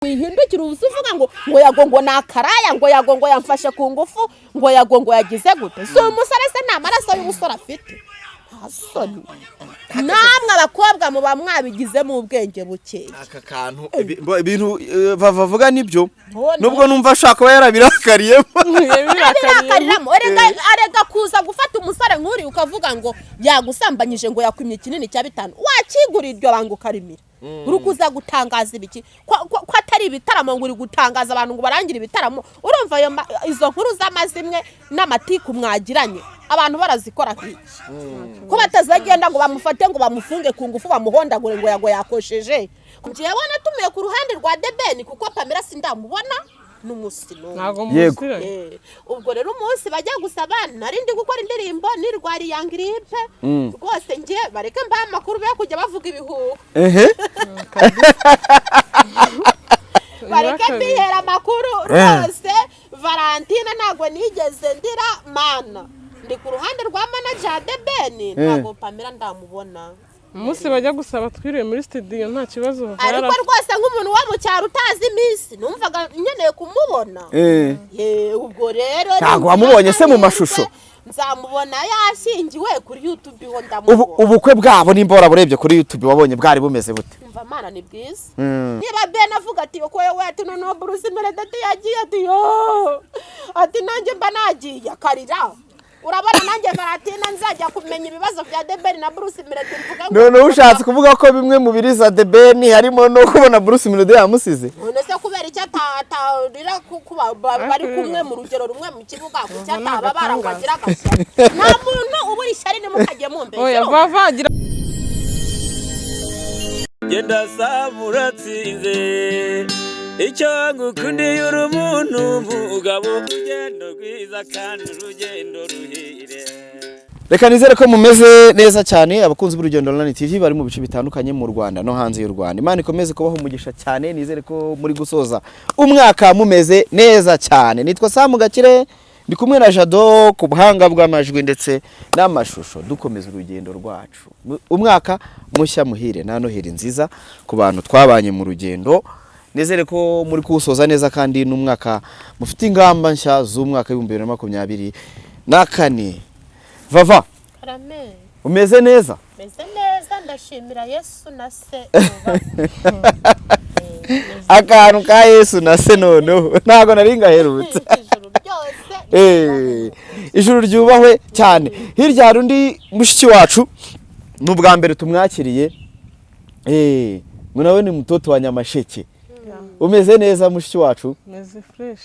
Wihindukira ubusa uvuga ngo Yago ngo ni akaraya, ngo Yago ngo yamfashe ku ngufu, ngo Yago ngo yagize gute. Si umusore se? Nta maraso y'ubusore afite? Nta soni? Namwe abakobwa muba mwabigizemo ubwenge bukeya. Aka kantu ibintu bavuga nibyo. None. Nubwo numva ashaka kuba yarabirakariyemo. Abirakariramo erega, arega kuza gufata umusore nk'uriya ukavuga ngo yagusambanyije, ngo yakwimye ikinini cya 5, wakigura iryo banga ukarimira. Uri kuza gutangaza ibiki ko atari ibitaramo, ngo uri gutangaza abantu ngo barangire ibitaramo? Urumva izo nkuru z'amazimwe n'amatiku mwagiranye abantu barazikora nk'iki, ko batazagenda ngo bamufate, ngo bamufunge ku ngufu, bamuhondagure ngo Yago yakosheje? Njyewe natumiye ku ruhande rwa The Ben kuko Pamela sindamubona n'umunsi n'umwe. Ntabwo Yego. muziranye. Ubwo rero umunsi bajya gusaba nari ndi gukora indirimbo, nirwariye grippe rwose. Njye bareke mbahe amakuru be kujya bavuga ibihuha. Bareke mbihera amakuru rwose. Valentina, ntabwo nigeze ndira mana, ndi ku ruhande rwa manager The Ben, ntabwo Pamela ndamubona. Umunsi bajya gusaba twiriwe muri studio, nta kibazo. Ariko rwose nk'umuntu wo mu cyaro utazi iminsi, numvaga nkeneye kumubona. Ye, ubwo rero Ntabwo wamubonye se mu mashusho? Nzamubona yashyingiwe kuri YouTube ho Ubu ndamubona. Ubukwe bwabo, nimba waraburebye kuri YouTube, wabonye bwari bumeze bute? Umva mana, ni bwiza. Niba Ben avuga ati ko yewe, ati noneho Bruce Melody ati yagiye, ati yo, ati nanjye mba nagiye, akarira, urabona nanjye Valentina nzajya kumenya ibibazo bya The Ben na Bruce Melody mvuga ngo Noneho ushatse kuvuga ko bimwe mu biriza The Ben harimo no kubona Bruce Melody yamusize? None se kubera icyo atarira kuba bari kumwe mu rugero rumwe mu kibuga, kuki atababara ngo agire agashyari? Nta muntu ubura ishyari, nimukajye mumbeshya. Oya, vava agira. Genda saba uratsinze, icyo ngukundiye uri umuntu mugabo, urugendo rwiza kandi urugendo ruhire. Reka nizere ko mumeze neza cyane, abakunzi b'Urugendo Online TV bari mu bice bitandukanye mu Rwanda no hanze y'u Rwanda. Imana ikomeze kubaha umugisha cyane. Nizere ko muri gusoza umwaka mumeze neza cyane. Nitwa Samu Gakire, ndi kumwe na Jado ku buhanga bw'amajwi ndetse n'amashusho. Dukomeza urugendo rwacu. Umwaka mushya muhire na Noheli nziza ku bantu twabanye mu rugendo. Nizere ko muri kuwusoza neza kandi n'umwaka mufite ingamba nshya z'umwaka w'2024. Vava! Karame. Umeze neza? Meze neza, ndashimira Yesu na se. Akantu ka Yesu na se noneho ntabwo nari ngaherutse. Ijuru byose. Ijuru ryubahwe cyane. Hirya hari undi mushiki wacu, ni ubwa mbere tumwakiriye. Ngo nawe ni mutoto wa Nyamasheke. Umeze neza, mushiki wacu? Meze fresh.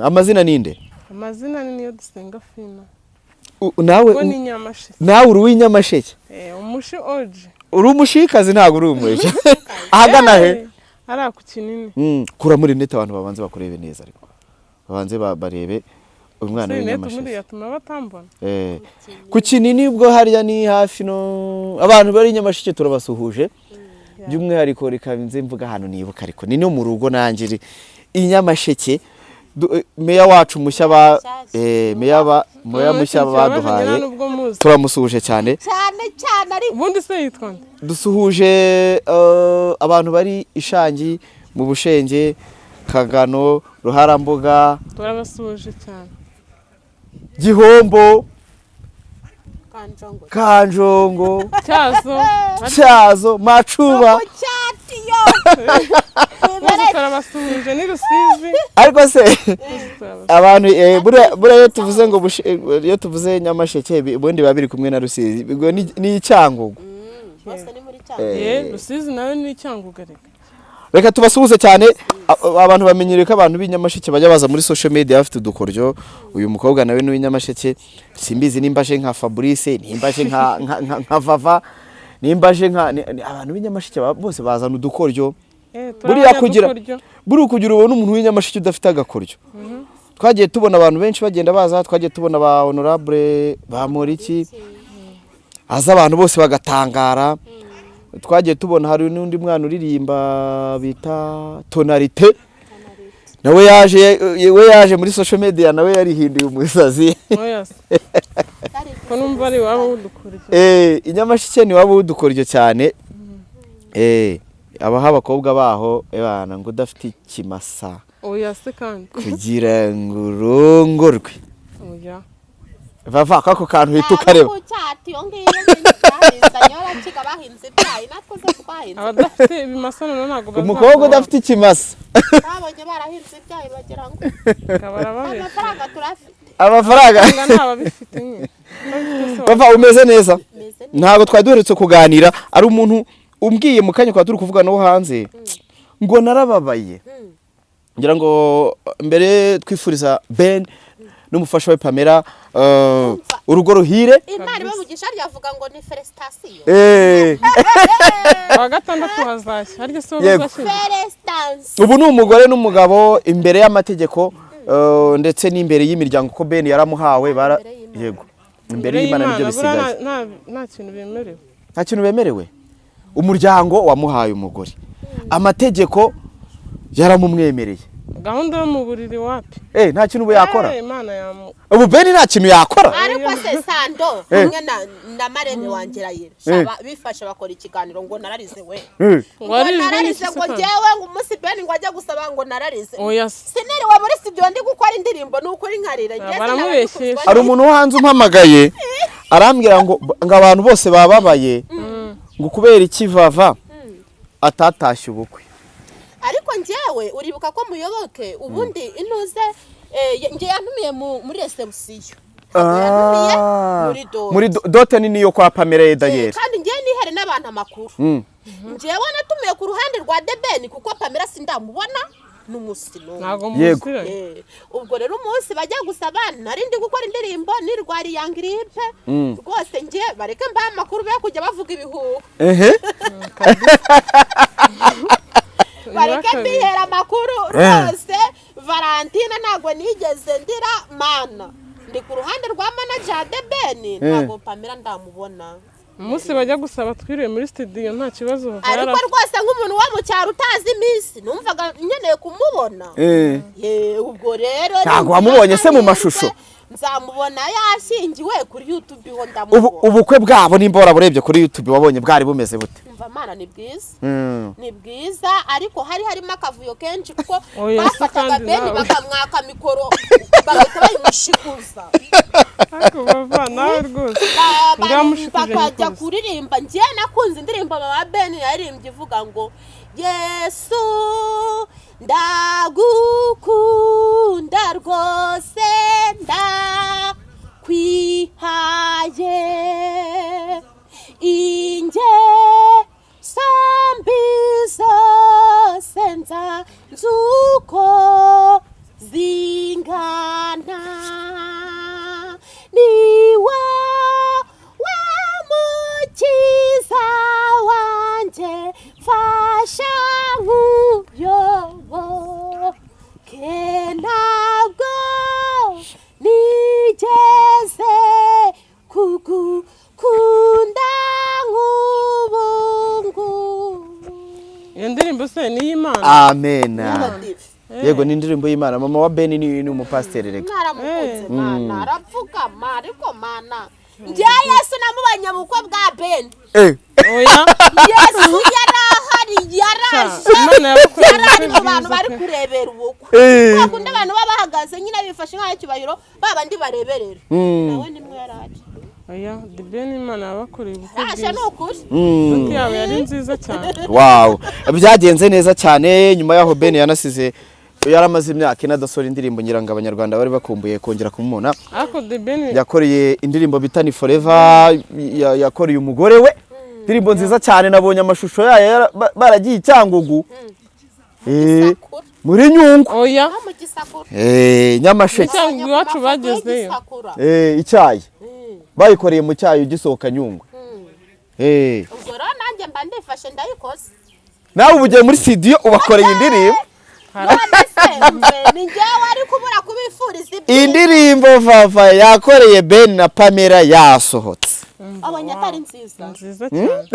Amazina ninde? Amazina ni Niyo Dusenga Fina. Nawe Ubwo ni Nyamasheke. Nawe uri uw'inyamasheke? Umushi oje. Uri umushikazi, ntabwo uri umushi. Ahagana he? Hariya ku Kinini. Kura muri net, abantu babanze bakurebe neza, ariko babanze barebe uyu mwana Se net ubundi w'inyamasheke. yatuma batambona. Ku Kinini ubwo hariya ni hafi no abantu bari i Nyamasheke turabasuhuje by'umwihariko. Reka nze mvuga ahantu nibuka, ariko ni no mu rugo nanjye i Nyamasheke. Meya wacu mushya ba meya ba meya mushya baduhaye, nubwo muzi. Turamusuhuje cyane. Cyane cyane ariko. Ubundi se yitwa nde? Dusuhuje abantu bari Ishangi, mu Bushenge, Kagano, Ruharambuga. Turabasuhuje cyane. Gihombo. Kanjongo. Kanjongo. Cyazo. Cyazo, Macuba. Cyatiyo. Bose turabasuhuje, ni Rusizi. Ariko se Bose turabasuhuje. abantu buriya iyo tuvuze ngo iyo tuvuze Nyamasheke, ubundi biba biri kumwe na Rusizi. Ubwo ni Icyangugu. Bose ni muri Cyangugu. Ye, Rusizi nawe ni Icyangugu reka. Reka tubasuhuze cyane. Abantu bamenyereye ko abantu b'inyamasheke bajya baza muri social media bafite udukoryo. Uyu mukobwa nawe ni uw'inyamasheke. Simbizi nimba aje nka Fabrice, nimba aje nka Vava, nimba aje nka abantu b'inyamasheke bose bazana udukoryo. Buriya kugira Turabanyadukoryo. Buriya kugira ubone umuntu w'inyamasheke udafite agakoryo, twagiye tubona abantu benshi bagenda baza, twagiye tubona ba honorable Bamporiki aza abantu bose bagatangara, twagiye tubona hari n'undi mwana uririmba bita Tonalite, nawe yaje, we yaje muri social media nawe yarihinduye umusazi. Oya se ko numva ari iwabo w'udukoryo? Inyamasheke ni waba udukoryo cyane. Abaho abakobwa baho ebana ngo udafite ikimasa Oya se kandi. kugira ngo urongorwe. Oya. Vava kako kantu uhita ukareba. Ku cyati iyo ngiyo nyine bahinzanye abakiga bahinze ibyayi, natwe se twahinze. Abadafite ibimasa noneho ntabwo bazakora. Umukobwa udafite ikimasa. Babonye barahinze ibyayi bagira ngo Barababeshya. amafaranga turafite. Amafaranga. Nga ntababifite nyine. Ababifite se. Vava, umeze neza? Meze neza. Ntabwo twari duherutse kuganira, ari umuntu umbwiye mu kanya twari turi kuvuga no hanze ngo narababaye. Ngira ngo mbere twifuriza Ben n'umufasha we Pamela urugo ruhire. Imana ibamugisha, ryavuga ngo ni félicitation. Wa gatandatu hazashya harya se wowe Yego. uzashyingira? Félicitation. Ubu ni umugore n'umugabo imbere y'amategeko, ndetse n'imbere y'imiryango ko Ben yaramuhawe bara. Imbere y'Imana. Yego, imbere y'Imana nibyo buriya bisigaye. Nta kintu bemerewe. Nta kintu bemerewe. Umuryango wamuhaye umugore, amategeko yaramumwemereye. Gahunda yo mu buriri wapi. Nta kintu ubu yakora. Imana yamu Ubu Ben nta kintu yakora. Ariko se Sando, hamwe na marene wanjye Rayira, bifashe bakora ikiganiro ngo nararize we. Ngo Warijwe nararize n'iki se ngo kandi? njyewe ngo umunsi Ben ngo ajya gusaba ngo nararize. Oya se. Siniriwe muri studio ndi gukora indirimbo, ni ukuri nkarira. Njye Baramubeshyesha. Hari umuntu wo hanze umpamagaye arambwira ngo abantu bose bababaye ngo kubera iki Vava atatashye ubukwe. Ariko njyewe uribuka ko Muyoboke ubundi intuze njye yantumiye muri reception. Yantumiye muri dot. Muri dot nini yo kwa Pamela Edayeri. Kandi njyewe nihere n'abantu amakuru. Njyewe natumiye ku ruhande rwa The Ben kuko Pamela sindamubona n'umunsi n'umwe. Ntabwo Yego. muziranye. Ubwo rero umunsi bajya gusaba nari ndi gukora indirimbo nirwariye grippe rwose. Njye bareke mbahe amakuru be kujya bavuga ibihuha. Bareke mbihera amakuru rwose. Valentina, ntabwo nigeze ndira mana, ndi ku ruhande rwa manager The Ben, ntabwo Pamela ndamubona. Umunsi bajya gusaba twiriwe muri studio, nta kibazo. Ariko rwose nk'umuntu wo mu cyaro utazi iminsi, numvaga nkeneye kumubona. Ye, ubwo rero Ntabwo wamubonye se mu mashusho? Nzamubona yashyingiwe kuri YouTube ho Ubu ndamubona. Ubukwe bwabo nimba waraburebye kuri YouTube, wabonye bwari bumeze bute? Umva mana, ni bwiza. Ni bwiza, ariko hari harimo akavuyo kenshi kuko Oya, se bafataga kandi Beni nawe. bakamwaka mikoro bagahita bayimushikuza. Ariko bava nawe rwose. Ngamushikuje. Bakajya Nyikuze. kuririmba. Njye nakunze indirimbo mama Ben yaririmbye ivuga ngo "Yesu ndagukunda rwose, ndakwihaye, ingeso mbi zose nza nzuko zingana, ni wowe mukiza wanjye, mfasha nkuyoboke, ntabwo nigeze kugukunda nk'ubu ngubu." Iyo ndirimbo se ni iy'Imana? Amen. Y'abadive. Yego, ni indirimbo y'Imana. Mama wa Ben ni umupasiteri reka. Mwaramukunze mana, aravuga ma, ariko mana njye Yesu namubonye mu bukwe bwa Ben. Oya. Yesu yari ahari, yaraje. Imana yabakoreye Yari ari ubukwe mu bantu bwiza bari pe. kurebera ubukwe. Bakunda abantu baba bahagaze nyine bifashe nk'aho ba bandi bareberera, nawe nimwe yari ari. Oya, The Ben Imana yabakoreye ubukwe Yaje ni bwiza. ukuri. Dot yabo yari nziza cyane. Wow, byagenze neza cyane. Nyuma yaho Ben yanasize yaramaze imyaka 4 adasohora indirimbo, ngira ngo abanyarwanda bari bakumbuye kongera kumubona. Ariko The Ben Yakoreye indirimbo bita ni Forever, yakoreye umugore we, indirimbo nziza cyane. Nabonye amashusho yayo baragiye i Cyangugu. Gisakura. Muri Nyungwe. Oya. No mu Gisakura. Nyamasheke. Cyangwa iwacu bagezeyo. Gisakura. Icyayi bayikoreye mu cyayi ugisohoka Nyungwe. Ubwo rero nanjye mba ndifashe ndayikoze. Nawe ubu ugiye muri studio ubakoreye indirimbo. None se mve ni njyewe ari kubura kubifuriza ibyiza? Indirimbo Vava yakoreye Ben na Pamela yasohotse. Abonye atari nziza? Nziza cyane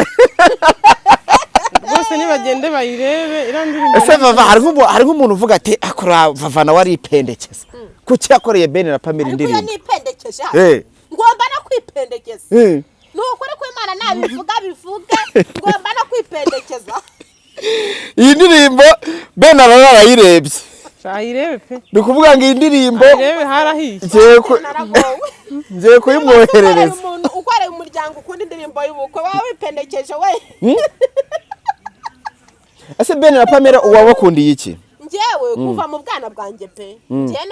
rwose, nibagende bayirebe iriya ndirimbo. Ese Vava, hari nk'umuntu uvuga ati akora Vava nawe aripendekeza, kuki yakoreye Ben na Pamela Ariko iyo indirimbo? nipendekeje hano ngomba no kwipendekeza. Ni ukuri ko Imana nabivuga bivuge, ngomba no kwipendekeza. Iyi ndirimbo Ben arara arayirebye. Ayirebe pe. Ni ukuvuga ngo iyi ndirimbo Ayirebe, harahiye. Naragowe. Ngiye kuyimwoherereza. Umuntu ukoreye umuryango ukunda indirimbo y'ubukwe waba wipendekeje we. Ese Ben na Pamela uwabakundiye iki? Njyewe kuva mu bwana bwanjye pe, njyewe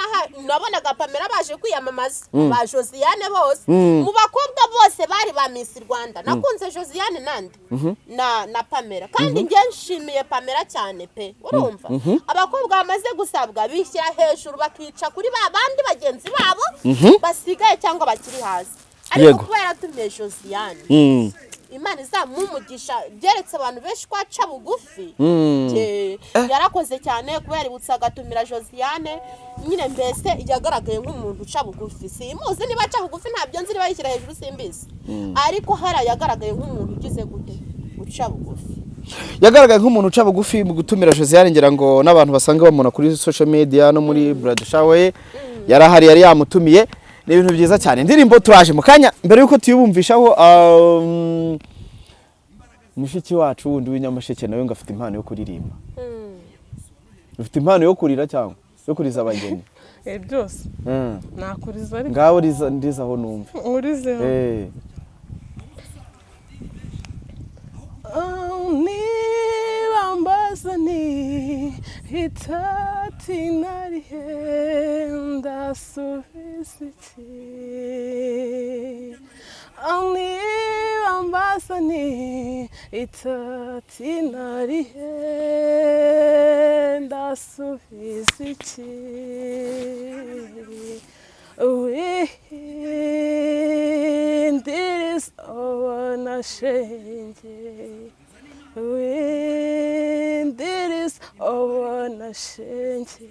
nabonaga Pamela baje kwiyamamaza ba Josiane bose. Mu bakobwa bose bari ba Miss Rwanda nakunze Josiane nande na Pamela, kandi njye nshimiye Pamela cyane pe. Urumva abakobwa bamaze gusabwa bishyira hejuru, bakica kuri ba bandi bagenzi babo basigaye cyangwa bakiri hasi, ariko kubera yatumiye Josiane, Imana izamuha, byeretse abantu benshi ko aca bugufi. Yarakoze cyane kuba yaributse agatumira Josiane nyine, mbese yagaragaye nk'umuntu uca bugufi. Simuzi niba aca bugufi, ntabyo nzi, niba yishyira hejuru simbizi, ariko hariya yagaragaye nk'umuntu ugize gute, uca bugufi. Yagaragaye nk'umuntu uca bugufi mu gutumira Josiane. Ngira ngo n'abantu basanga bamubona kuri social media no muri bridal shower ye yarahari, yari yamutumiye. Ni ibintu byiza cyane. Indirimbo turaje mu kanya. Mbere yuko tuyibumvishaho, mushiki wacu wundi w'inyamasheke nawe ngo afite impano yo kuririmba. Ufite impano yo kurira cyangwa yo kuriza abageni? Byose. Nakuriza ariko. Ngaho riza, ndizaho numve. Nkurizeho. Niba mbaza ni itati narihe, ndasubiza iki? Niba mbaza ni itati narihe, ndasubiza iki? Windiriza ubona shenge, windiriza ubona shenge,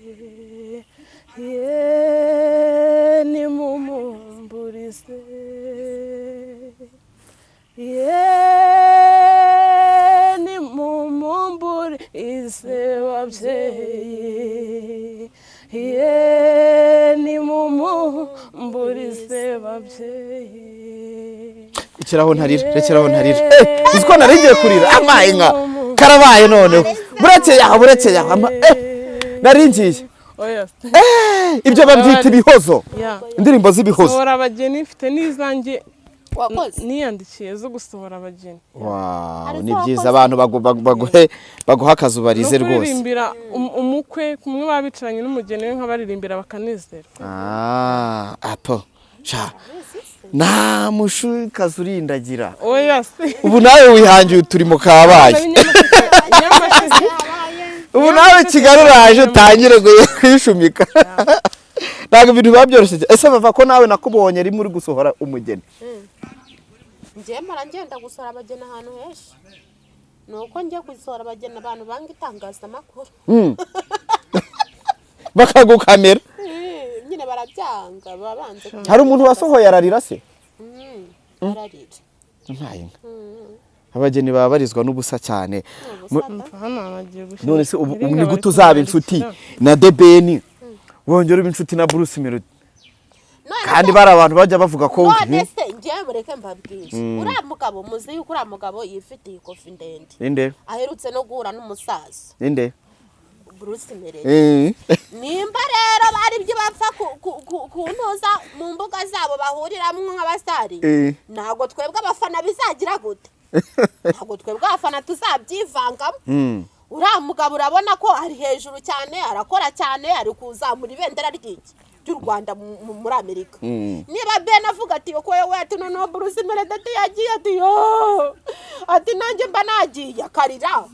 ye nimumumburize, ye nimumumburize babyeyi, ye nimumumburize babyeyi. Rekeraho ntarira, rekeraho ntarira. Uzi ko nari ngiye kurira? Amaye nka karabaye noneho. Burekeye aho, burekeye aho. Nari ngiye. Oya. Ibyo babyita ibihozo. Ya. Indirimbo z'ibihozo. Sohora abageni, mfite n'izanjye Wakoze. niyandikiye zo gusohora abageni. Wow, Hari ni izo byiza. wakoze. Abantu baguha akazi ubarize No rwose. kuririmbira umukwe kumwe baba bicaranye n'umugeni we, nkabaririmbira bakanezerwa. Ah, apo sha nta mushukazi urindagira. Oya se. Ubu nawe wihangiye uturimo, kabaye. Nyamasheke. Ubu nawe Kigali uraje utangire kuyishumika, ntabwo ibintu biba byoroshye. Ese bava ko nawe nakubonye rimwe uri gusohora umugeni? Njyewe mpora ngenda gusohora abageni ahantu henshi, ni uko njya gusohora abageni abantu banga itangazamakuru. Bakagukamera. Nyine barabyanga, baba banze. Hari umuntu wasohoye ararira se? Ararira. Ntaye nka abageni baba barizwa n'ubusa cyane. Ubusa. Hano bagiye gushyira None se ubu Iringa ni gute bari uzaba inshuti kumwandikira. na The Ben, wongera uba inshuti na Bruce Melody, None kandi se- bari abantu bajya bavuga ko None se njyewe mureke mbabwire, uriya mugabo muzi yuko uriya mugabo yifitiye ikofi ndende. Inde? Aherutse no guhura n'umusaza. Inde? Bruce Melody. Nimba rero bari ibyo bapfa ku ntuza mu mbuga zabo bahuriramo nk'abasitari, ntabwo twebwe abafana bizagira gute, ntabwo twebwe abafana tuzabyivangamo. Uriya mugabo urabona ko ari hejuru cyane, arakora cyane, ari kuzamura ibendera ry'iki ry'u Rwanda muri Amerika. Niba Ben avuga ati ko wowe, ati noneho Bruce Melody ati yagiye, ati yo, ati nanjye mba nagiye, akarira,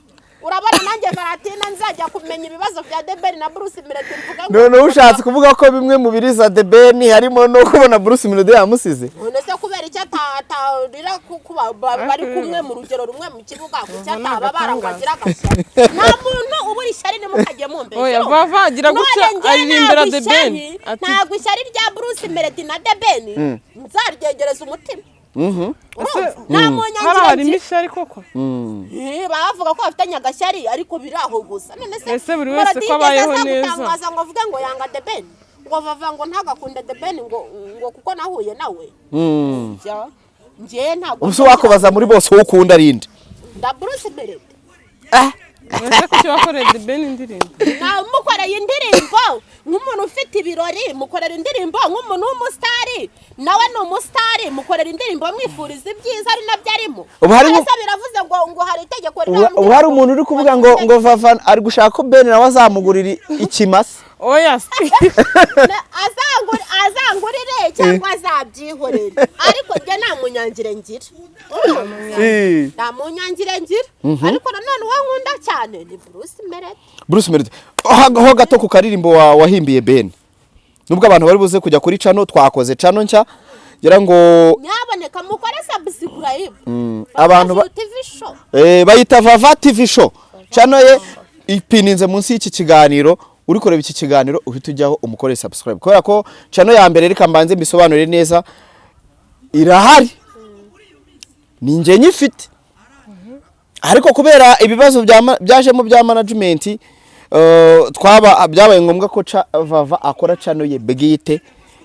urabona nanjye Valentina nzajya kumenya ibibazo bya The Ben na Bruce Melody mvuga ngo Noneho ushatse kuvuga ko bimwe mu biriza The Ben harimo no kubona Bruce Melody yamusize? None se kubera icyo atarira kuba bari kumwe mu rugero rumwe mu kibuga, kuki atababara ngo agire agashyari? Nta muntu ubura ishyari, nimukajye mumbeshya. Oya, Vava agira gutya None njyewe aririmbira ntabwo The Ben. Ati ntabwo ishyari rya Bruce Melody na The Ben nzaryegereza umutima. Urumva? Nta hariya munyangira. Harimo ishyari koko. Baba bavuga ko bafitanye agashyari, ariko biri aho gusa. None se Ese buri wese Melody ko yigeze abayeho aza neza? gutangaza ngo avuge ngo yanga The Ben, ngo Vava ngo ntagakunde The Ben, ngo kuko nahuye nawe? Njye ntabwo Ubu se wakubaza muri bose uwo ukunda ari nde? Nda Bruce Melody. Ah. Ese kuki wakoreye The Ben indirimbo? Mukoreye indirimbo nk'umuntu ufite ibirori, mukorera indirimbo nk'umuntu w'umusitari, nawe ni umusitari, mukorera indirimbo mwifuriza ibyiza, ari nabyo arimo. Ubu harimo- Ese biravuze ngo hari itegeko Ubu hari umuntu uri kuvuga ngo Vava ari gushaka ko Ben nawe azamugurira ikimasa. Oya si. Azangurire cyangwa azabyihorere, ariko njye nta munyangire ngira, nta munyangire ngira. Ariko nanone uwo nkunda cyane ni Bruce Melody. Bruce Melody. Ho gato ku karirimbo wahimbiye Ben, nubwo abantu bari buze kujya kuri channel, twakoze channel nshya, ngira ngo Nyaboneka mukore subscribe. Abantu TV show. Bayita Vava TV Show. Channel ye ipininze munsi y'iki kiganiro. Uri kureba iki kiganiro, uhita ujyaho umukore subscribe, kubera ko channel ya mbere, reka mbanze mbisobanure neza, irahari, ni njye nyifite, ariko kubera ibibazo byajemo bya management, twaba byabaye ngombwa ko Vava akora channel ye bwite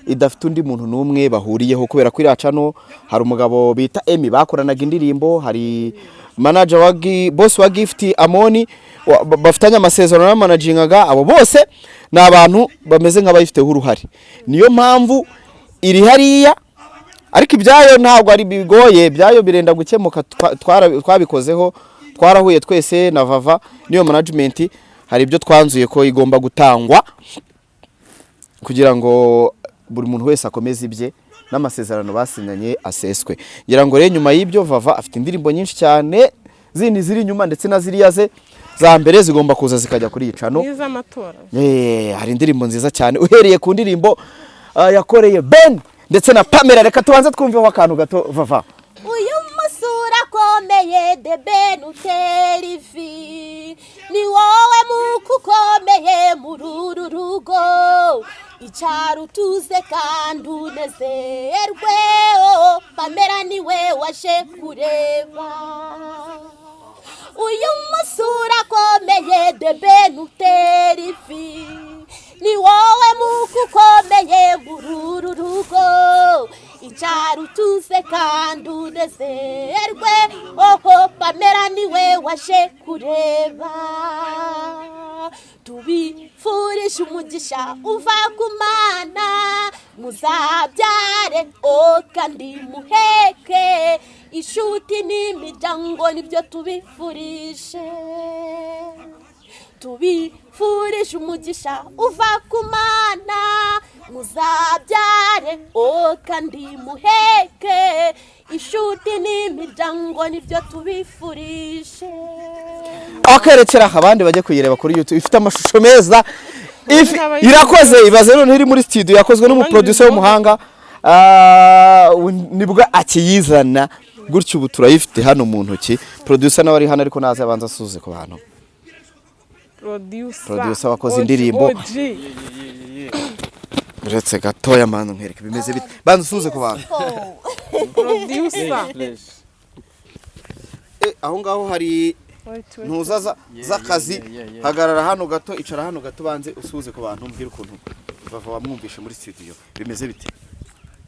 idafite undi muntu n'umwe bahuriyeho, kubera ko iriya channel hari umugabo bita Emi bakoranaga indirimbo, hari manager wa boss wa Gift Amoni bafitanye amasezerano n'amanagingaga. Abo bose ni abantu bameze nk'abayifiteho uruhare, niyo mpamvu iri hariya. Ariko ibyayo ntabwo ari bigoye, ibyayo birenda gukemuka. Twabikozeho, twarahuye twese na Vava n'iyo management, hari ibyo twanzuye ko igomba gutangwa kugira ngo buri muntu wese akomeze ibye n'amasezerano basinyanye aseswe. Ngira ngo rero nyuma y'ibyo, Vava afite indirimbo nyinshi cyane zindi ziri inyuma, ndetse na ziriya ze za mbere zigomba kuza zikajya kuri iyi channel. N'iz'amatora. Hari indirimbo nziza cyane, uhereye ku ndirimbo yakoreye Ben ndetse na Pamela. Reka tubanze twumveho akantu gato, Vava. Uyu munsi urakomeye, The Ben utera ivi, ni wowe muko ukomeye muri uru rugo. Icara utuze kandi unezerwe, oh, Pamela niwe waje kureba. Uyu munsi urakomeye, The Ben utera ivi, ni wowe muko ukomeye muri uru rugo. Icara utuze kandi unezerwe, oho, Pamela niwe waje kureba. Tubifurije umugisha uva ku Mana, muzabyare o kandi muheke inshuti n'imiryango, nibyo tubifurije. Tubifurije umugisha uva ku Mana, muzabyare o kandi muheke inshuti n'imiryango, nibyo tubifurije. Akerekera abandi bajye kuyireba kuri YouTube, ifite amashusho meza. Irakoze, ibaze noneho iri muri studio, yakozwe n'umuproducer w'umuhanga. Nibwo akiyizana gutyo, ubu turayifite hano mu ntoki. Producer nawe ari hano, ariko naze abanza asuze ku bantu. Producer. Producer wakoze OG, indirimbo. OG. Uretse gatoya mbanza nkwereke bimeze bite, banza usuze ku bantu. Producer. Aho ngaho hari Wait, wait. ntuza z'akazi. Hagarara hano gato, icara hano gato, banze usuhuze ku bantu, mbwira ukuntu bava wamwumvishe muri studio, bimeze bite?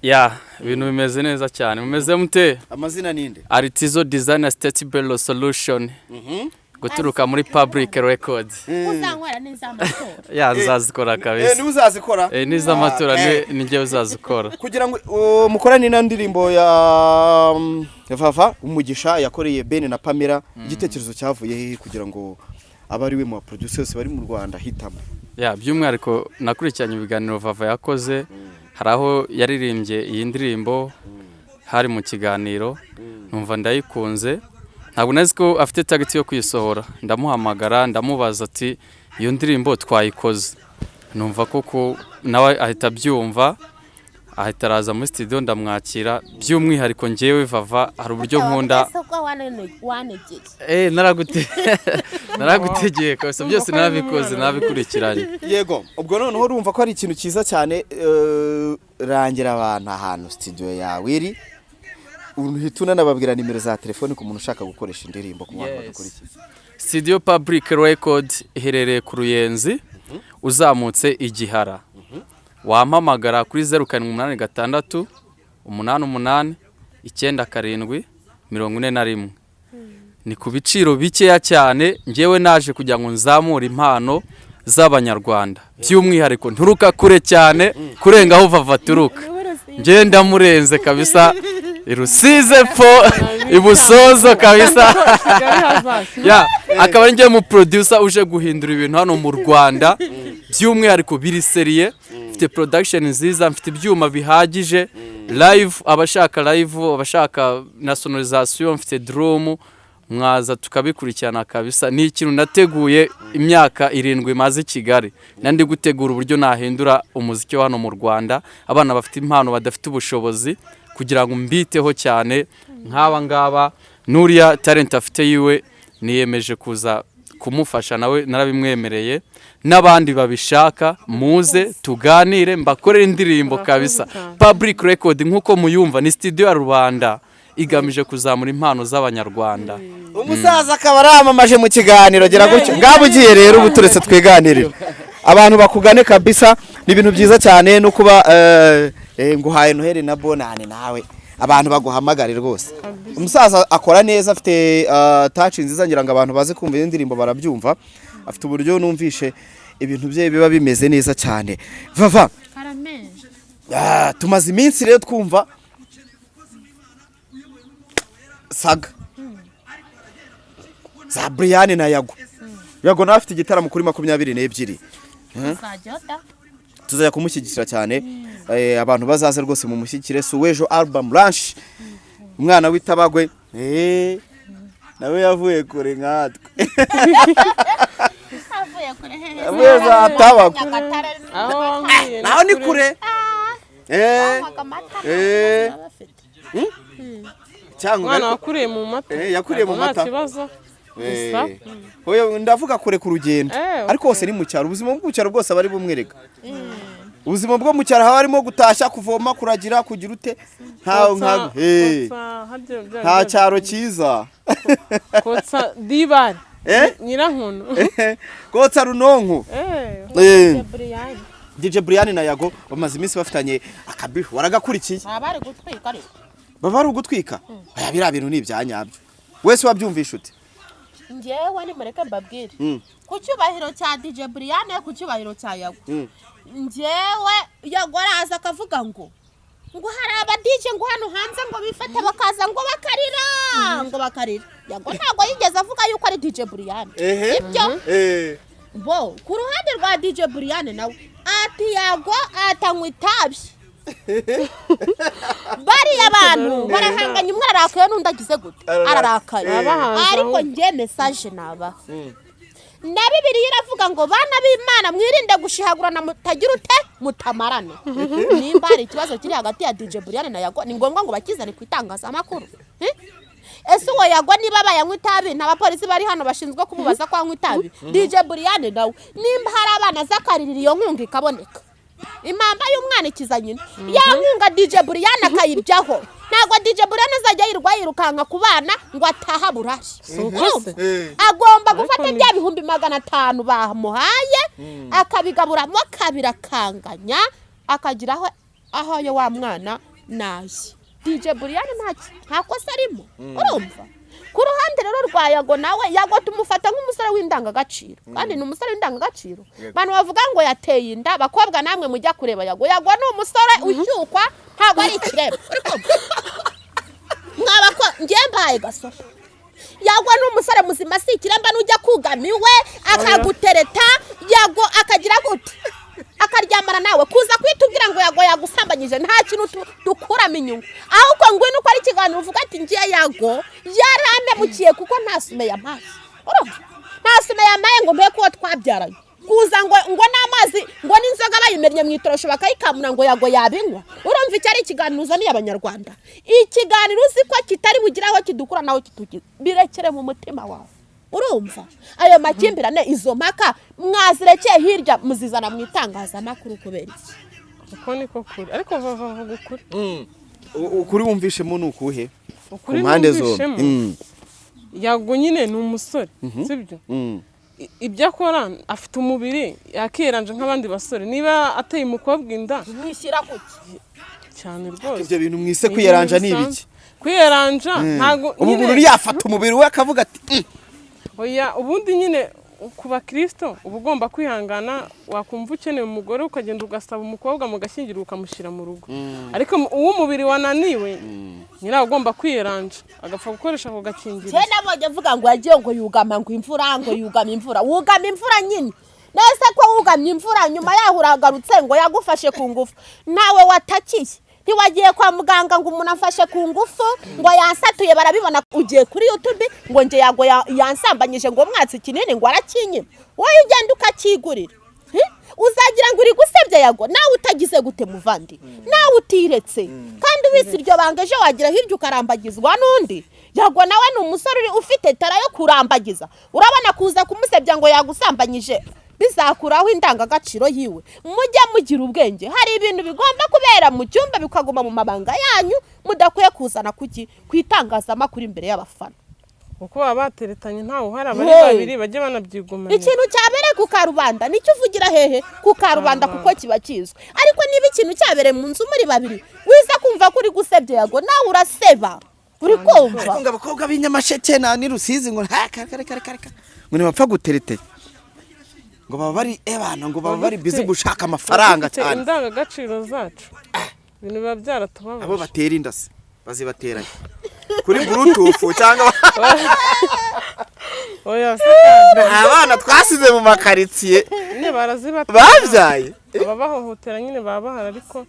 Ya, ibintu bimeze neza cyane. Mumeze mute? Amazina ninde? Artizo Designer State Bello Solution, guturuka muri Public Records. Uzankora n'iz'amatora. Ya, nzazikora kabisa. Niwe uzazikora? N'iz'amatora. Ah. Ni njye uzazikora. Kugira ngo mukorane ino ndirimbo ya Vava Umugisha yakoreye Ben na Pamela, igitekerezo cyavuye hehe kugira ngo abe ari we mu producer bose bari mu Rwanda hitamo? Ya, by'umwihariko nakurikiranye ibiganiro Vava yakoze, hari aho yaririmbye iyi ndirimbo, hari mu kiganiro, numva ndayikunze. Ntabwo nzi ko afite target yo kuyisohora. Ndamuhamagara, ndamubaza ati: "Iyo ndirimbo twayikoze?" Numva koko nawe ahita abyumva, ahita araza muri studio, ndamwakira. By'umwihariko njyewe Vava hari uburyo nkunda. Ese ko wanegeye? Naragutegeye kabisa, byose narabikoze, nabikurikiranye. Yego, ubwo noneho urumva ko ari ikintu cyiza cyane. Rangira abantu ahantu studio yawe iri, uhita unanababwira nimero za telefone ku muntu ushaka gukoresha indirimbo, ku bantu badukurikiye. Studio Public Record iherereye ku Ruyenzi, uzamutse Igihara. Wampamagara kuri 0786 88 97 41. Ni ku biciro bikeya cyane. Ngewe naje kugira ngo nzamure impano z'Abanyarwanda, by'umwihariko nturuka kure cyane kurenga aho Vava aturuka. Ngewe ndamurenze kabisa, irusize pfo ibusozo kabisa. Kigali hazashya. Ya, akaba ari njye mu producer uje guhindura ibintu hano mu Rwanda, by'umwihariko biri sérieux. Mfite production nziza, mfite ibyuma bihagije, live, abashaka live, abashaka na sonorisation, mfite drum, mwaza tukabikurikirana kabisa. Ni ikintu nateguye imyaka 7 maze i Kigali, nandi gutegura uburyo nahindura umuziki wa hano mu Rwanda, abana bafite impano badafite ubushobozi, kugira ngo mbiteho cyane nk'aba ngaba. N'uriya talent afite yiwe, niyemeje kuza kumufasha, nawe narabimwemereye, n'abandi babishaka muze tuganire, mbakorere indirimbo. Murakoze Kabisa. cyane. Public Record nk'uko muyumva ni studio ya rubanda igamije kuzamura impano z'Abanyarwanda. Umusaza akaba aramamaje mu kiganiro. Gira gutyo, ngabo ugiye rero, ubu turetse twiganirire, abantu bakugane kabisa. Ni ibintu byiza cyane no kuba nguhaye Noheli na Bonane, nawe abantu baguhamagare rwose. Umusaza akora neza, afite touch nziza, ngira ngo abantu baze kumva iyi ndirimbo barabyumva. Afite uburyo numvishe ibintu bye biba bimeze neza cyane. Vava, tumaze iminsi rero twumva saga za Brian na Yago. Yago nawe afite igitaramo kuri 22. Tuzajya kumushyigikira cyane. Abantu bazaze rwose mumushyigikire. Suwejo album launch, umwana w'itabagwe, nawe yavuye kure nkatwe. Avuye kure hehe? Yavuye za Tabagwe. Nyagatare. Aho wankuye. Naho ni kure. Banywaga amata. Nta bafite. Cyangwa Umwana wakuriye mu mata. Yakuriye mu Ntabwo mata. Nta kibazo. Gusa Oya, ndavuga kure ku rugendo. Ariko hose ni mu cyaro. Ubuzima bwo mu cyaro bwose aba ari bumwereka. Ubuzima bwo mu cyaro haba harimo gutashya, kuvoma, kuragira, kugira ute, nta Kotsa, harya nta cyaro cyiza. Kotsa dibari. Nyirankono. Kotsa runonko. Brian. DJ Brian na Yago bamaze iminsi bafitanye akabifu, waragakurikiye? Baba bari gutwika ariko. Baba ari ugutwika. Aya, biriya bintu ni ibyanyabyo, wese wabyumvisha ute? Njyewe nimureke mbabwire, ku cyubahiro cya DJ Brian, ku cyubahiro cya Yago, njyewe Yago araza akavuga ngo hari aba DJ ngo hano hanze ngo bifate bakaza ngo bakarira, ngo bakarira. Yago ntabwo yigeze avuga yuko ari DJ Brian. Sibyo? Bo ku ruhande rwa DJ Brian nawe ati Yago atanywa itabi. Bariya bantu barahanganye, umwe ararakaye n'undi agize gute? Ararakaye. Abahanzi Ariko ahubwo. njye message nabaha, na Bibiliya iravuga ngo bana b'Imana, mwirinde gushihagurana, mutagira ute, mutamarana. Nimba hari ikibazo kiri hagati ya DJ Brian na Yago, ni ngombwa ngo bakizane ku itangazamakuru? Eh? Ese uwo Yago niba bayanywa itabi, nta bapolisi bari hano bashinzwe kumubaza ko anywa itabi? DJ Brian nawe nimba hari abana zakaririra, iyo nkunga ikaboneka, impamba y'umwana ikiza nyina, ya nkunga DJ Brian akayiryaho, ntabwo DJ Brian azajya yirwa yirukanka ku bana ngo ataha burare. Si uko se? Agomba gufata Ariko ni- bya 500,000 bamuhaye, akabigaburamo kabiri, akanganya, akagira aho ayo wa mwana naye. DJ Brian nta kosa arimo. Urumva, ku ruhande rero rwa Yago nawe, Yago tumufata nk'umusore w'indangagaciro, kandi ni umusore w'indangagaciro. Abantu bavuga ngo yateye inda, bakobwa namwe mujya kureba Yago. Yago ni umusore ushyukwa, ntabwo ari ikirema. Uri kumva? Mwaba ko njye mbahaye gasopo, Yago ni umusore muzima, si ikiremba. Nujya kugama iwe akagutereta, Yago akagira gute, akaryamana nawe, kuza kwitubwira ngo Yago yagusambanyije, nta kintu dukuramo inyungu. Ahubwo ngwino ukora ikiganiro uvuga ati ngiye, Yago yarampemukiye kuko nta sume yampaye. Urumva, nta sume yampaye ngo mbe kuwo twabyaranye. Kuza ngo n'amazi ngo n'inzoga bayimennye mu itorosho bakayikamura ngo Yago yabinywa, urumva icyo ari ikiganiro uzaniye Abanyarwanda? Ikiganiro uzi ko kitari bugire aho kidukura naho kitugira, birekere mu mutima wawe. Urumva, ayo makimbirane, izo mpaka mwazirekeye hirya, muzizana mu itangazamakuru kubera iki? Uko niko kuri, ariko Vava avuga ukuri. Ukuri wumvishemo ni ukuhe ku Ukuri mpande zombi? numvishemo, Yago nyine ni umusore, sibyo? Ibyo akora, afite umubiri, yakiranje nk'abandi basore. Niba ateye umukobwa inda Mwishyira kuki? Cyane rwose. Ibyo bintu mwise Ni kwiyaranja ni ibintu ibiki? Kwiyeranja ntago Ubu umuntu yafata umubiri we akavuga ati Oya, ubundi nyine ku bakristo uba ugomba kwihangana, wakumva ukeneye umugore ukagenda ugasaba umukobwa mugashyingirwa ukamushyira mu rugo. Ariko uwo umubiri wananiwe nyine ugomba kwiyeranja agapfa gukoresha ako gakingirizo. Cyane nabonye avuga ngo yagiye ngo yugama ngo imvura, ngo yugama imvura, wugama imvura nyine. Nese ko wugamye imvura nyuma yaho uragarutse ngo yagufashe ku ngufu, nawe watakiye ntiwagiye kwa muganga ngo umuntu afashe ku ngufu ngo yansatuye barabibona, ugiye kuri YouTube ngo nge yago yansambanyije ngo mwatsi kinini ngo arakinyima, wowe ugenda ukakigurira. Uzagira ngo uri gusebya Yago, nawe utagize gute muvandi, nawe utiretse kandi ubise iryo banga, ejo wagira hirya ukarambagizwa n'undi. Yago nawe ni umusore ufite tara yo kurambagiza, urabona kuza kumusebya ngo yagusambanyije bizakuraho indangagaciro yiwe. Mujye mugira ubwenge, hari ibintu bigomba kubera mu cyumba bikaguma mu mabanga yanyu, mudakwiye kuzana kuki ku itangazamakuru imbere y'abafana. Kuko baba bateretanye ntawe uhari, abari babiri bajye banabyigumana. Ikintu cyabereye ku karubanda nicyo uvugira hehe ku karubanda, kuko kiba kizwi. Ariko niba ikintu cyabereye mu nzu muri babiri, wiza kumva ko uri gusebya Yago, nawe uraseba uri kumva. Ariko ngo abakobwa b'inyamasheke na ni Rusizi ngo nta kare kare kare kare ngo ntibapfa gutereteye, ngo baba bari ebana, ngo baba bari busy gushaka amafaranga cyane. Indangagaciro zacu ibintu biba byaratubabaje. Abo batera inda se bazibateranye kuri bluetooth cyangwa Oya se kandi abana twasize mu makaritsiye nyine barazibatera babyaye ababahohotera nyine baba bahari, ariko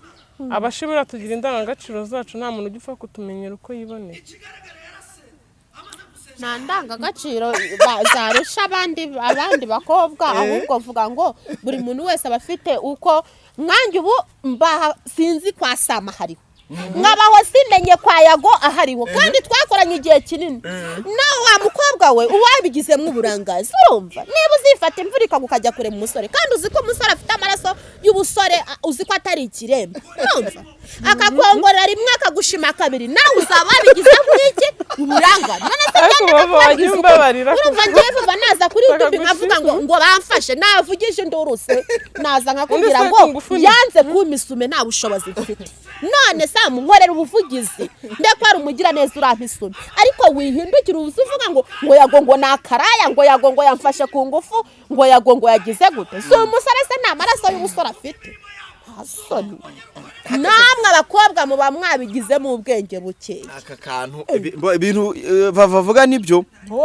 abashobora tugira indangagaciro zacu, nta muntu ujya upfa kutumenyera uko yiboneye. Nta ndangagaciro zarusha abandi bakobwa, ahubwo vuga ngo buri muntu wese aba afite uko. Nkanjye ubu mbaha sinzi kwa Sama hariho, nkabaho simenye kwa Yago ahariho, kandi twakoranye igihe kinini. Nawe wa mukobwa we uwabigizemo uburangazi, urumva niba uzifata imvura ikagwa kure mu musore, kandi uzi ko umusore afite amaraso y'ubusore, uzi ko atari ikiremba, urumva akakongorera rimwe akagushima kabiri, nawe uzaba wabigizemo iki uburangare. None se urumva ngiye vuba naza kuri YouTube nkavuga ngo bamfashe, navugije induru se naza nkakubwira ngo yanze kumisume nta bushobozi mfite, none samunkorera ubuvugizi ndeko ari umugira neza urampisuma, ariko wihindukira uvuga ngo Yago ngo nakaraya, ngo Yago ngo yamfashe ku ngufu, ngo Yago ngo yagize gute. Si umusore se nta maraso y'ubusore afite? Nta namwe abakobwa muba mwabigizemo ubwenge buke. Aka kantu ibintu bavuga nibyo,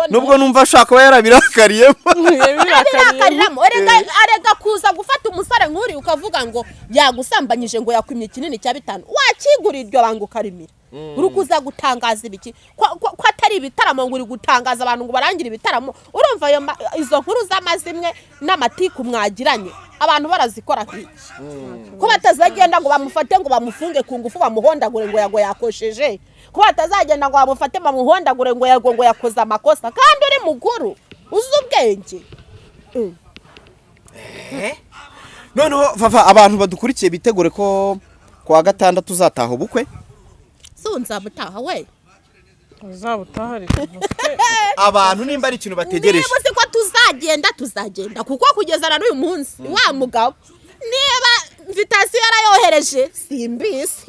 nubwo numva ashaka kuba yarabirakariyemo. Yarabirakariramo arega kuza gufata umusore nk'uri ukavuga ngo yagusambanyije ngo yakwimye kinini cya 5, wakigura iryo banga ukarimira. Uri kuza gutangaza ibiki ko atari ibitaramo, ngo uri gutangaza abantu ngo barangire ibitaramo. Urumva izo nkuru z'amazimwe n'amatiku mwagiranye abantu barazikora nk'iki, ko batazagenda ngo bamufate ngo bamufunge ku ngufu bamuhondagure ngo Yago yakosheje, ko batazagenda ngo bamufate bamuhondagure ngo Yago ngo yakoze amakosa, kandi uri mukuru uzi ubwenge. Noneho Vava, abantu badukurikiye bitegure ko kwa gatandatu uzataha ubukwe. Nzabutaha we uzabutaha abantu nimba ari ikintu bategereje, niba uzi ko tuzagenda kuko kugeza na n'uyu munsi wa mugabo niba invitation yarayohereje simbizi.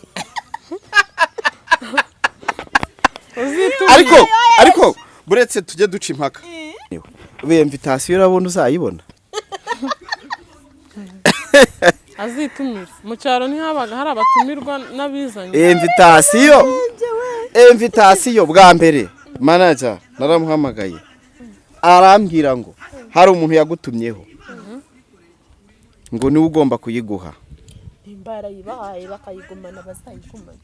Ariko buretse tujye duca impaka, ube invitation urabona uzayibona azitumira mu cyaro ntihabaga hari abatumirwa n'abizanye. Invitation bwa mbere manager naramuhamagaye arambwira ngo hari umuntu yagutumyeho ngo niwe ugomba kuyiguha. Imbara yibahaye bakayigumana bazayigumana.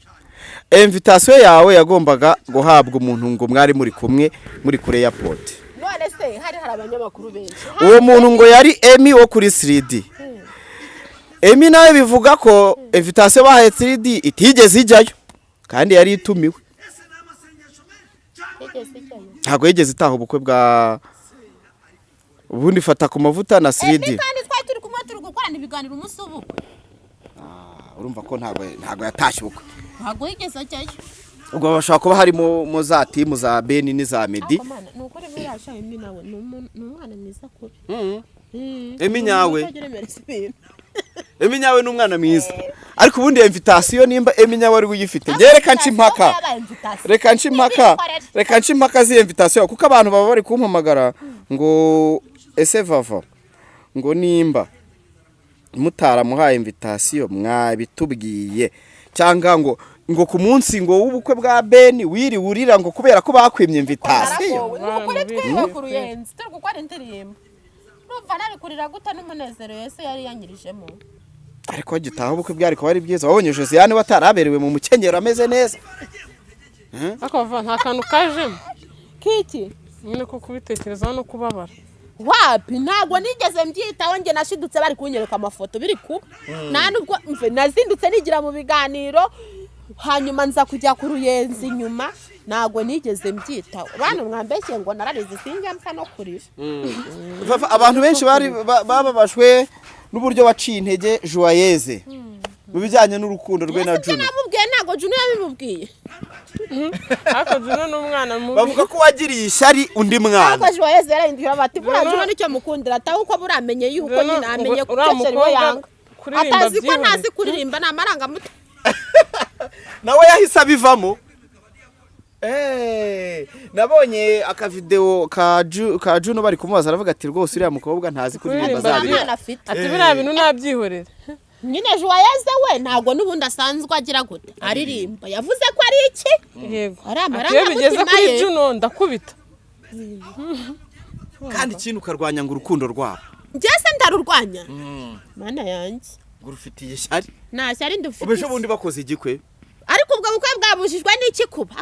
Invitation yawe yagombaga guhabwa umuntu ngo mwari muri kumwe muri kure airport. None se hari abanyamakuru benshi. Uwo muntu ngo yari Emi wo kuri 3D. Emi nawe bivuga ko invitation bahaye 3D itigeze ijyayo kandi yari itumiwe. Ntabwo yigeze itaha ubukwe bwa ubundi fata ku mavuta na 3D. Emi kandi twari turi kumwe turi gukorana ibiganiro umunsi ubukwe. Urumva ko ntabwo yatashye ubukwe. Ntabwo yigeze ajyayo. Ubwo bashobora kuba harimo mu za timu za Beni n'iza Medi. Nuko rero yashaye Emi nawe ni umwana mwiza kubi. Emi nyawe. Emi nyawe ni umwana mwiza. Ariko ubundi iyo invitation, nimba Eminya wari uyifite, njye reka nce impaka. Yabaye invitation. Reka nce impaka, reka nce impaka z'iyo invitation, kuko abantu baba bari kumpamagara ngo: "Ese Vava, ngo nimba mutaramuhaye invitation mwabitubwiye?" Cyangwa ngo ku munsi ngo w'ubukwe bwa Ben wiriwe urira ngo kubera ko bakwimye invitation. Naragowe. Ni ukuri, twiwe ku Ruyenzi turi gukora indirimbo, numva nabikurira gute n'umunezero Yesu yari yanyirijemo. Ariko gitaha ubukwe bwari kuba ari byiza, wabonye Josiane wataraberewe mu mukenyero ameze neza. Ariko Vava, nta kantu kajemo Kiki? nyine ko kubitekerezaho no kubabara? Wapi, ntabwo nigeze mbyitaho. Njye nashidutse bari kunyereka amafoto biri kuba, nta nubwo mve nazindutse nigira mu biganiro, hanyuma nza kujya ku Ruyenzi nyuma. Ntabwo nigeze mbyitaho. Bantu mwambeshye ngo nararize, sinjya mpfa no kurira. Vava, abantu benshi bari bababajwe n'uburyo waciye intege Joyeuse mu bijyanye n'urukundo rwe na Ese ibyo Juno. namubwiye, ntabwo Juno yabimubwiye. Ariko Juno ni umwana mubi. Bavuga ko wagiriye ishyari undi mwana. Ariko Joyeuse yarahinduye, bati buriya Juno- Juno nicyo mukundira, ataho uko buramenye yuko Juno, nyine amenye ko uriya chéri we mukobwa yanga kuririmba atazi ko byihorere. ntazi kuririmba, ni amarangamutima. Nawe yahise abivamo. Nabonye akavideo ka Juno bari kumubaza, aravuga ati: "Rwose uriya mukobwa ntazi kuririmba." Kuririmba Azabireka. Mwana afite. Ati: "Biriya bintu nabyihorere." Nyine Joyeuse we ntabwo n'ubundi asanzwe agira gute, aririmba. Yavuze ko ari iki? Yego. Ari Ati: "Iyo bigeze amarangamutima kuri ye. Juno ndakubita." Kandi ikindi ukarwanya ngo urukundo rwabo. Njye se ndarurwanya? Mana yanjye! Ngo urufitiye ishyari. Nta shyari ndufite. Ubu ejo bundi bakoze igikwe. Ariko ubwo bukwe bwabujijwe n'iki kuba?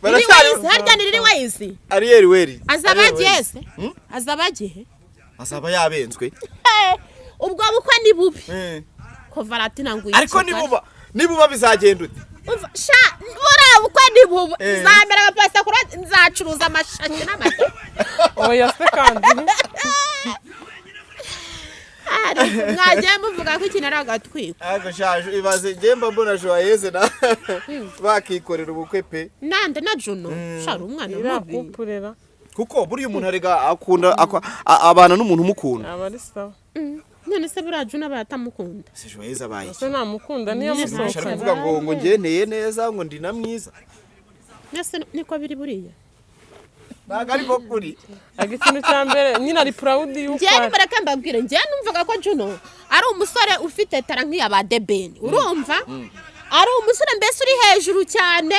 Baracyari. Harya ni Lil Wayne? Ariel Wayz. Azaba Ariel agiye Wayz. se? Azaba agiye? Azaba yabenzwe. Ubwo bukwe ni bubi ko Valentina ngo Ariko nibuba bizagenda ute? Umva, sha, buriya bukwe ni bubi. Nzamera nka Pastor Claude, nzacuruza amashashi n'amata. Oya se kandi. Ariko mwagiye muvuga ko ikintu ari agatwiko. Ariko shaje, ibaze njye mba mbona Joyeuse na bakikorera ubukwe pe. Nande? Na Juno? Sha, ari umwana Iriya mubi. kupurera. Kuko buriya umuntu arega akunda abana n'umuntu umukunda. Aba ari sawa. None se buriya Juno aba atamukunda? Se Joyeuse abaye Ese namukunda niyo iki? Ari musohokana. kuvuga ngo ngendeye neza, ngo ndi na mwiza. Mwese niko biri buriya. Ntabwo ariko kuri. Ariko ikintu cya mbere nyine ari proud y'uko Njyewe ari. nimureke mbabwire, njyewe numvaga ko Juno ari umusore ufite talent nk'iya ba The Ben, urumva, ari umusore mbese uri hejuru cyane,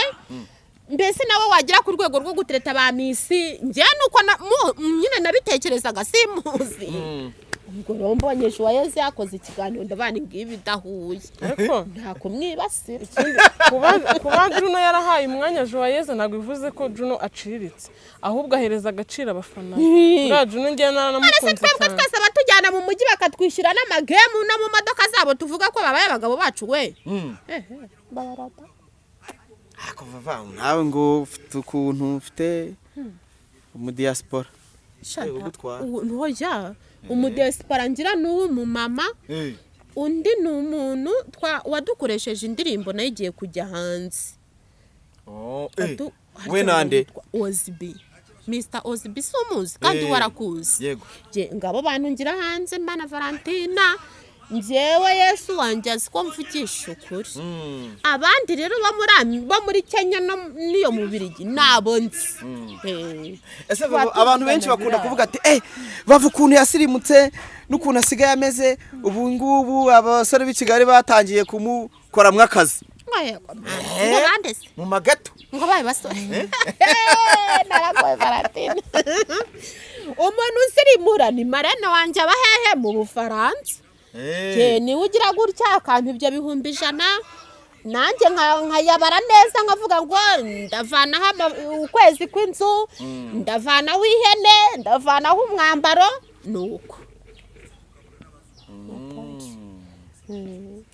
mbese nawe wagera ku rwego rwo gutereta ba Miss. Njyewe nuko nyine nabitekerezaga, simuzi. Ubwo rero mbonye Joyeuse yakoze ikiganiro, ndabana ngibi bidahuye. Ariko nta kumwibasira. Ikindi, kuba Juno yarahaye umwanya Joyeuse ntabwo bivuze ko Juno aciriritse, ahubwo ahereza agaciro abafana be. Uriya Juno ngewe None se naranamukunze twebwe cyane. twese abatujyana mu mujyi bakatwishyura n'amagemu no mu modoka zabo, tuvuga ko babaye abagabo bacu we? Ehe, mbabarata. Ariko Vava, nawe ngo ufite ukuntu ufite umudiaspora. Shata, Ugutwara. Ntoya umudiaspora ngira ni uw'umumama, undi ni umuntu wadukoresheje indirimbo nayo igiye kujya hanze. We nande? Yitwa Ozibi, Mr Ozibi, si umuzi kandi? Warakuzi. Yego. Jye ngabo bantu ngira hanze, mana Valentina, njyewe Yesu wanjye azi ko mvugisha ukuri. Abandi rero bo muri Kenya no n'iyo mu Birigi nabo nzi. Ese Tuba Vava, abantu benshi tuvugana bakunda birahari. kuvuga ati: "Bava ukuntu yasirimutse n'ukuntu asigaye ameze ubu ngubu, abasore b'i Kigali batangiye kumukoramwo akazi." Ngo yego, ngo bande se? Mu magato. Ngo baye basore? Naragoye Valentina. Umuntu usirimura ni marene wanjye, aba hehe? Mu Bufaransa. Jye niwe ugira gutya akampa ibyo 100,000, nanjye nkayabara neza, nkavuga ngo ndavanaho ukwezi kw'inzu, ndavanaho ihene, ndavanaho umwambaro, ni uko.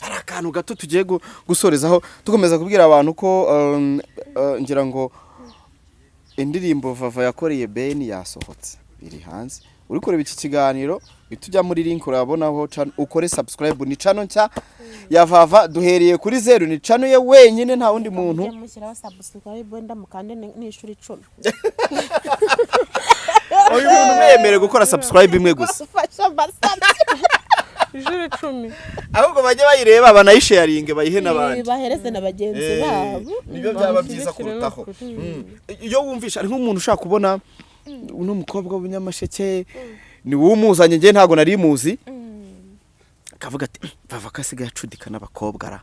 Hari akantu gato tugiye gusorezaho, dukomeza kubwira abantu ko ngira ngo indirimbo Vava yakoreye Ben yasohotse, iri hanze. Uri kureba iki kiganiro, uhita ujya muri link urabonaho channel, ukore subscribe. Ni channel nshya ya Vava, duhereye kuri zeru, ni channel ye wenyine, nta wundi muntu. Mujye mushyiraho subscribe, wenda mukande n'inshuro 10. Uyu muntu mwemerewe gukora subscribe imwe gusa. Ufasha mbasabye. Inshuro 10. Ahubwo bajye bayireba, banayisharinge, bayihe n'abandi. Bahereze na bagenzi babo. Nibyo byaba byiza Bamushyigikire kurutaho. n'ukuri. Iyo wumvisha ari nk'umuntu ushaka kubona uno mukobwa w'umunyamasheke, ni wowe umuzanye, njye ntabwo nari muzi, akavuga ati: "Vava ko asigaye acudika n'abakobwa ra,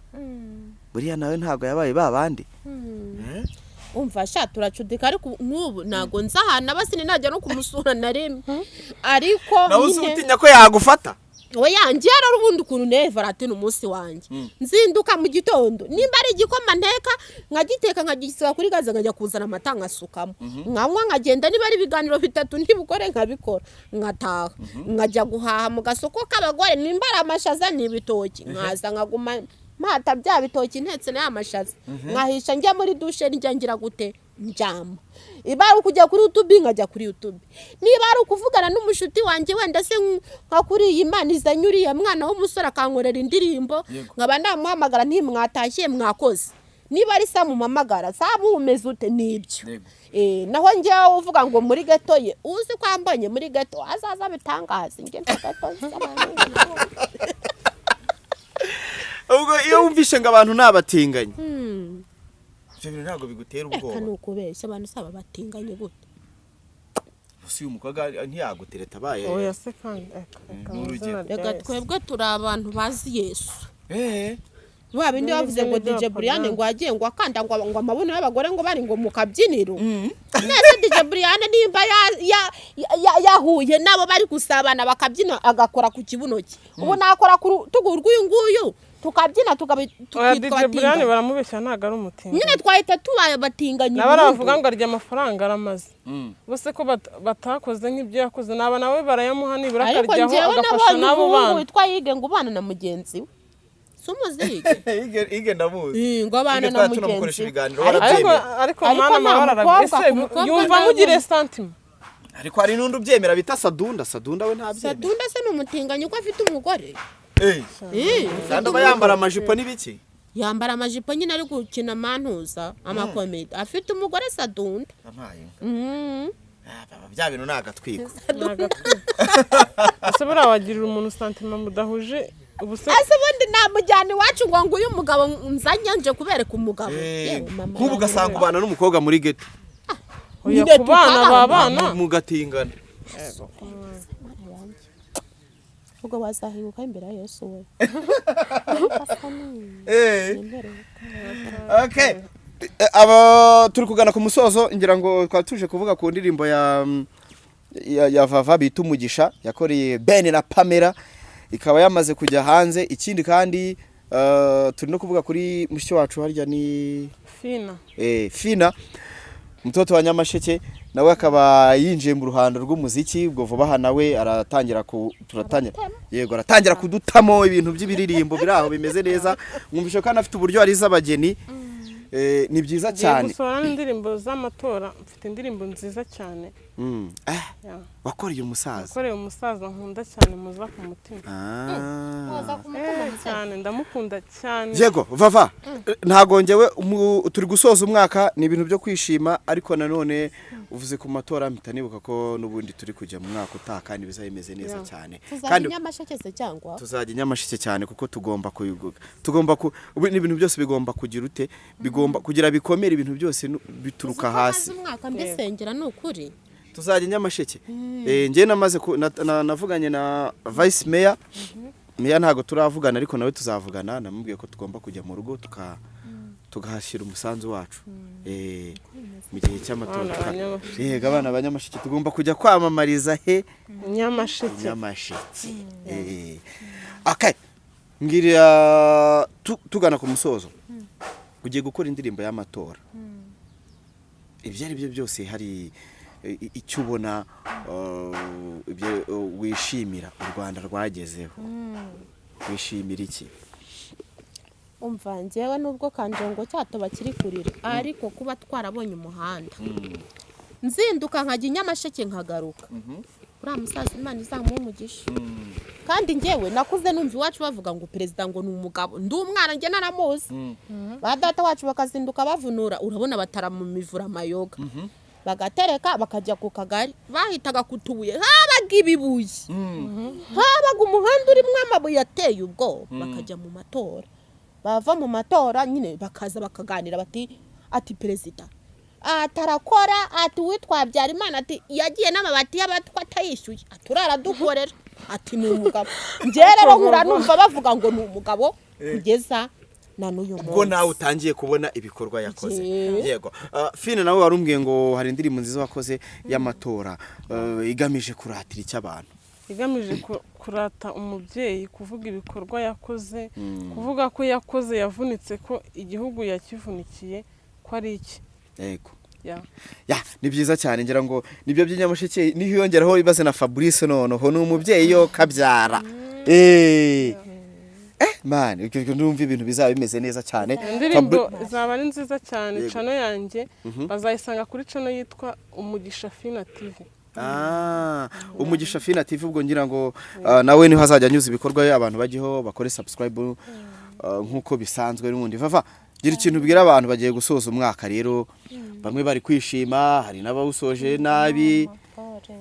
buriya nawe ntabwo yabaye ba bandi?" Umva sha, turacudika, ariko nk'ubu ntabwo nzi ahantu aba, sinajya no kumusura na rimwe, ariko Nawe uzi nyine utinya ko yagufata? Oya, njye rero ubundi ukuntu neye Valentine, umunsi wanjye nzinduka mu gitondo, nimba ari igikoma nteka nkagiteka, nkagisiga kuri gaze, nkajya kuzana amata nkasukamo, nkanywa, nkagenda. Niba ari ibiganiro bitatu ntibukore, nkabikora, nkataha, nkajya guhaha mu gasoko k'abagore. Nimba ari amashaza n'ibitoki, nkaza nkaguma mpata bya bitoki ntetse n'aya mashaza, nkahisha, njya muri dushe, njya ngira gute, ndyama. Iba ari ukujya kuri YouTube, nkajya kuri YouTube. Niba ari ukuvugana n'umushuti wanjye, wenda se nka kuri iyi Imana izanye uriya mwana w'umusore akankorera indirimbo, nkaba namuhamagara: "Ntimwatashye, mwakoze?" Niba ari saa mumamagara: "Samu, umeze ute?" Nibyo. Naho njyewe uvuga ngo muri ghetto ye, uzi ko ambonye muri ghetto azaza bitangaza, njye nta ghetto nzi. Ubwo iyo wumvishe ngo abantu ni abatinganyi, ibyo bintu ntabwo bigutera Reka, ubwoba? ni ukubeshya. Abantu saba batinganye gute? Gusa uyu mukobwa ntiyagutereta abaye? Oya se kandi, reka reka, Ni mu urugero. izina rya Reka, Yesu. twebwe turi abantu bazi Yesu. Ba bindi Ibyo bavuze ngo ni DJ Brian iby'abapagani. ngo yagiye ngo akanda ngo amabuno y'abagore ngo bari ngo mu kabyiniro. Nese DJ Brian nimba yahuye nabo bari gusabana bakabyina, agakora ku kibuno cye, ubu nakora ku rutugu rw'uyu nguyu tukabyina, Oya, tukitwa DJ Brian abatinganyi. baramubeshya, ntabwo ari umutinganyi. Nyine twahita tubaye abatinganyi Nabo burundu. aravuga ngo arya amafaranga aramaze. Bose ko batakoze nk'ibyo yakoze, naba nawe barayamuha nibura Ariko akaryaho, njyewe agafasha nabonye n'abo umuhungu bana. witwa Yige ngo ubana na mugenzi we, si umuzi Yige? Ige ndamuzi. Ngo abana Ige na twari mugenzi tunamukoresha we. ibiganiro, Ariko- Ariko warabyemera. ariko Ariko mana nta amahoro mukobwa, arabye ese ku mukobwa yumva ntabwo- amugiriye santima. Ariko hari n'undi ubyemera bita Sadunda. Sadunda we ntabyemera. Sadunda se ni umutinganyi ko afite umugore? Afite Kandi aba umugore. yambara amajipo n'ibiki. Yambara amajipo nyine, ari gukina amantuza, amakomedi, afite umugore Sadunda. Ampaye inka. Ah, baba, bya bintu ni agatwiko. Ni agatwiko. Ese buriya wagirira umuntu santima mudahuje ubu se? Ese ubundi namujyana iwacu ngo nguyu umugabo nzanye, nje kubereka umugabo? Yewe, mama Nk'ubu ugasanga ubana n'umukobwa muri ghetto, Oya, Nyine ku bana tukabana. babana. mugatingana. Mana yanjye, ubwo wazahinguka imbere ya Yesu we? Okay. Aba turi kugana ku musozo, ngira ngo twari tuje kuvuga ku ndirimbo ya Vava bita Umugisha, yakoreye Ben na Pamela, ikaba yamaze kujya hanze. Ikindi kandi turi no kuvuga kuri mushiki wacu, harya ni Fina. Fina, mutoto wa Nyamasheke, nawe akaba yinjiye mu ruhando rw'umuziki. Ubwo vuba aha nawe aratangira ku turatangira, yego, aratangira kudutamo ibintu by'ibiririmbo biri aho bimeze neza. Mwumvishe kandi afite uburyo ariza abageni. Ni byiza Ngiye cyane. gusohora n'indirimbo z'amatora, mfite indirimbo nziza cyane. Ya. Wakoreye umusaza? Nakoreye umusaza nkunda cyane, muza ku mutima. Ah. Cyane, ndamukunda cyane. Yego Vava, ntago ngewe turi gusoza umwaka, ni ibintu byo kwishima, ariko nanone uvuze ku matora mpita nibuka ko n'ubundi turi kujya mu mwaka utaha kandi bizaba bimeze neza cyane. Tuzajya Kandi i Nyamasheke se cyangwa? Tuzajya i Nyamasheke cyane, kuko tugomba kuyuguka, tugomba ku ubu n'ibintu byose bigomba kugira ute, bigomba kugira bikomere, ibintu byose bituruka Uzi ko hasi. maze umwaka mbisengera, ni ukuri. Tuzajya i Nyamasheke. Njye namaze navuganye na vice mayor. Mayor ntabwo turavugana, ariko nawe tuzavugana. Namubwiye ko tugomba kujya mu rugo tukahashyira umusanzu wacu mu gihe cy'amatora. Abana ba Nyamasheke. Yego, abana ba Nyamasheke tugomba kujya kwamamariza he? Nyamasheke. Nyamasheke. Okay, mbwira, tugana ku musozo, ugiye gukora indirimbo y'amatora, ibyo ari byo byose hari icyo ubona, ibyo wishimira u Rwanda rwagezeho, wishimira iki? Umva, njyewe nubwo Kanjongo cyato bakiri kurira, ariko kuba twarabonye umuhanda, nzinduka nkajya i Nyamasheke nkagaruka, uriya musaza Imana izamuha umugisha. Kandi njyewe nakuze numva iwacu bavuga ngo perezida ngo ni umugabo, ndi umwana njye naramuzi. Ba data wacu bakazinduka bavunura, urabona batara mu mivura amayoga, bagatereka, bakajya ku kagari bahitaga ku tubuye, habaga ibibuye, habaga umuhanda urimo amabuye. Amabuye ateye ubwoba. Bakajya mu matora, bava mu matora nyine bakaza bakaganira bati, ati perezida atarakora, ati uwitwa Habyarimana, ati yagiye n'amabati y'abatwa atayishyuye, ati uraradukorera, ati ni umugabo. Njyewe rero nkura numva bavuga ngo ni umugabo kugeza na n'uyu Ubwo munsi. Nawe utangiye kubona ibikorwa yakoze. Yego. Fine, nawe warumbwiye ngo hari indirimbo nziza wakoze y'amatora, igamije kuratira icyo abantu. Igamije kurata umubyeyi, kuvuga ibikorwa yakoze, kuvuga ko yakoze, yavunitse, ko igihugu yakivunikiye, ko ari iki. Ya. Ya, ni byiza cyane. Ngira ngo nibyo by'Inyamasheke, nihiyongeraho ibaze na Fabrice, noneho ni umubyeyi yo kabyara. Man, ibyo ndumva ibintu bizaba bimeze neza cyane. Iyo ndirimbo izaba ari nziza cyane. Channel yanjye bazayisanga kuri channel yitwa Umugisha Fina TV. Ah, Umugisha Fina TV. Ubwo ngira ngo nawe niho azajya anyuza ibikorwa, abantu bajyeho bakore subscribe, nk'uko bisanzwe n'ubundi. Vava, gira ikintu ubwira abantu bagiye gusoza umwaka rero. Bamwe bari kwishima, hari n'abawusoje nabi.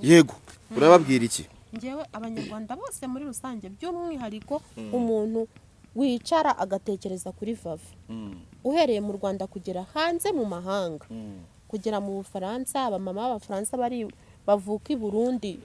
Yego, urababwira iki? Ngewe Abanyarwanda bose muri rusange, by'umwihariko umuntu wicara agatekereza kuri Vava, uhereye mu Rwanda kugera hanze mu mahanga, kugera mu Bufaransa, abamama b'Abafaransa bari bavuka i Burundi.